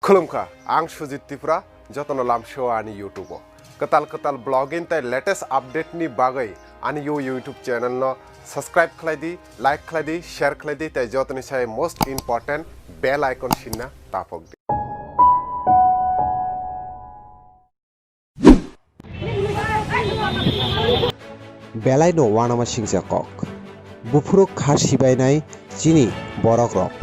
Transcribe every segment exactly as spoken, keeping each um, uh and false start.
Khulumkha, ang Sujit Tripura, jotono lamsio ani YouTube o. Kwtal kwtal vlogging tei latest update ni bagwi ani yo YouTube channel no subscribe khlai di, like khlai di, share khlai di, tei jotoni sai most important bell icon sinna taphok di. Belai no uanama singcha kok. Buphuru kha sibainai chini borok rok.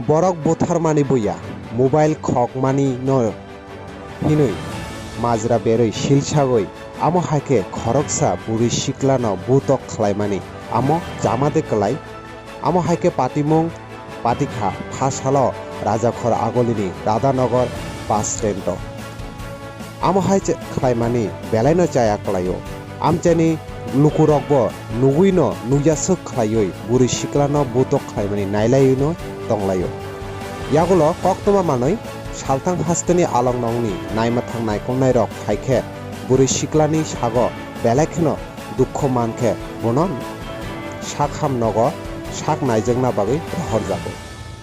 Borok butharmani buya, mobile khokmani no hinwi majra berwi silsagwi, amo hai khe khoroksa bwrwi sikla no butok khlaimani amo chama de kwlai. Amo hai khe patimung patikha pha salo Rajakhor Agolini Radhanagar bus stand o. Amo hai che-, khlaimani belaino chaya kwlaio. Amchaini lukurokbo nugwino nugyaswk khlaiwi bwrwi siklano butok khlaimani nailaiwino tonglaio. Yagulo koktwma manwi salthang hasteni alongnokni naimathang naikolnairok phaikhe bwrwi siklani sago belai kheno dukho mankhe bono sak ham nogo sak naijakna bagwi rohorjago.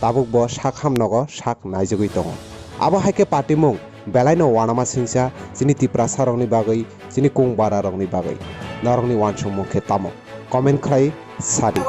Tabukbo sak ham nogo sak naijagwi tongo. Abo hai khe patimung belaino uanama singcha chini Tiprasarokni bagwi, chini kung bararokni bagwi. Norokni uansukmung khe tamo? Comment khlai sadi.